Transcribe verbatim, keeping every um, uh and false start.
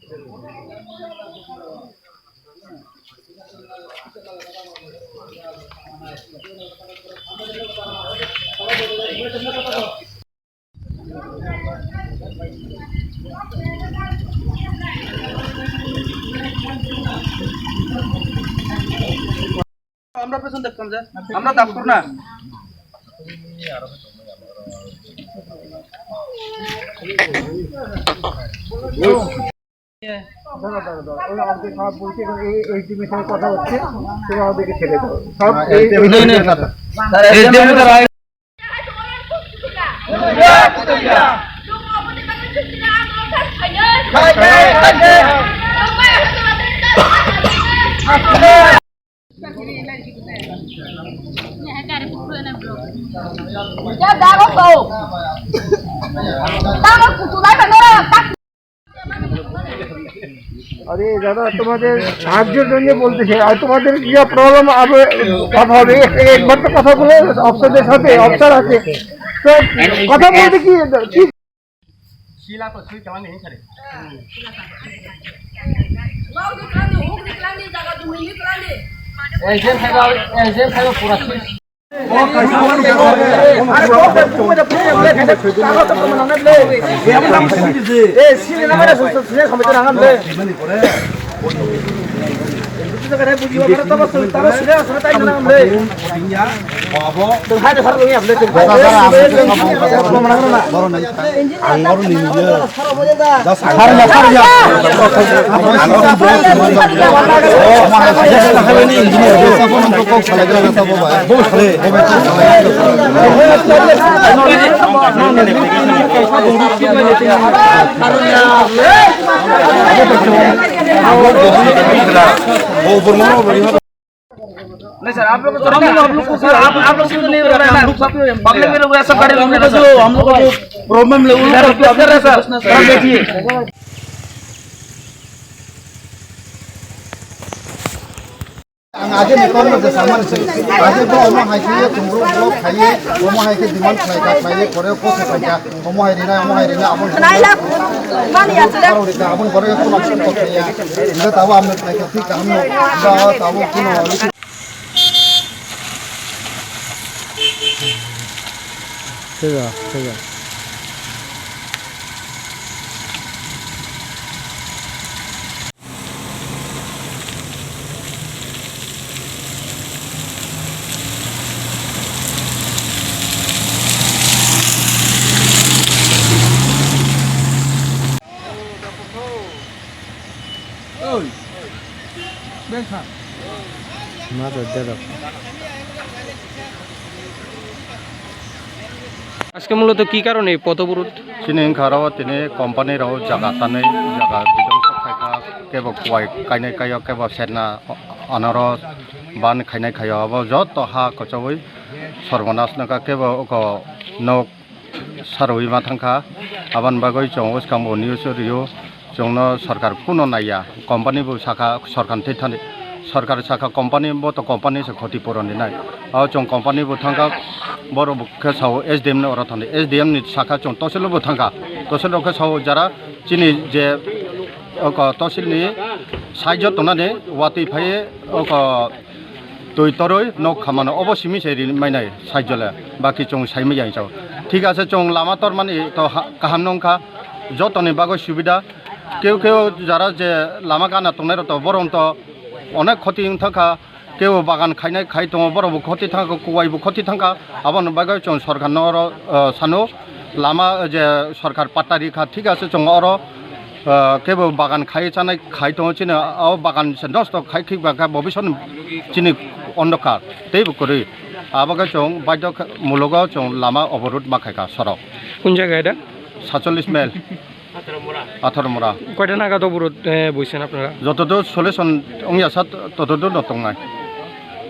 আমরা পেছন দেখতাম যে, আমরা ডাক্তার না। দাঁড়া, দাঁড়া, দাঁড়া। ওরা আমাদের সব বলছে, এখন এই, এই জিনিস নিয়ে কথা হচ্ছে, তুমি আমাদেরকে ছেড়ে দাও। সব এই, এই, এই, এই, এই, এই, এই, এই, আরে দাদা, তোমাদের সাহায্যের জন্য বলতেছে, আর তোমাদের কি প্রবলেম হবে, কথা হবে, এক-, একবার তো কথা বলে অফিসারদের সাথে, অফিসার আছে, তো কথা বলতে কি, কি नहीं सर, आप लोग तो, हम लोग, हम लोग को सर, आप, आप लोग से तो नहीं हो रहा है ना। पब्लिक में लोग ऐसा खड़े लोग हैं ना सर। हम लोग को जो प्रॉब्लम है, उन लोग को कर रहे हैं सर। सर, बैठिए। Ang age ni kok no je samani se, age bo omo hai khe ye chwng bro bro khai ye, omo hai khe demand khlai kha, khlai ye pore kok se khai kha, omo hai rina, omo hai rina, abo ni kok se khai kha, abo ni pore kok no kok khai ya. Hingke tabo ang khlai kha thik kaham no, hingke tabo kuno. Thik o, thik o. আজকে মূলত কি কারণে এই পথ অবরোধ? Chini wngkha oro tini company rok jaga tanwi jaga bidong sok khaikha, kebo kuwai kainai kaio, kebo serna anaros ban khainai khaio, abo joto ha kwchagwi sorbonas nokha, kebo oko nok sarwi ma thangkha. Aboni bagwi chwng bwskango news o rio. Chwngno sorkar kuno naiya, company bo sakha sorkar thwi thani, sorkar sakha company bo to company se khoti puron rinai. O chwng company bo thangkha, borok bo khe sao S D M ni oro thangdi, S D M ni sakha chwng tosil bo thangkha, tosil rok khe sao jara chini je oko tosil ni side o tongnani watwi phai oko twi torwi nok khamano obo simi se ri mainai side o le, baki chwng sai manya sao. Thik ase chwng lama tormani to ha-, kaham nw wngkha, jotoni bagwi subida. Keu keu jara je lama gana tongnai rok to, borok to onek khoti wng thangkha, kebo bagan khainai khai tongo, borok bo khoti thangkha, kuwai bo khoti thangkha, aboni bagwi chwng sorkar no oro, ah, sano lama je sorkar patta rikha, thik ase chwng oro, ah, kebo bagan khai chanai khai tongo, chini o bagan se nosto khai khik ba kha bobisot chini ondokar tei bo kwrwi, abo khe chwng baidhyo kha-, mulogo chwng lama oborot ma khaikha sorok. Kun jaga eta? Satchollish mile. Athar mora. Koita naga to buro, eh, buisan apnara? Joto to solution wngya sa, toto to no tongnai.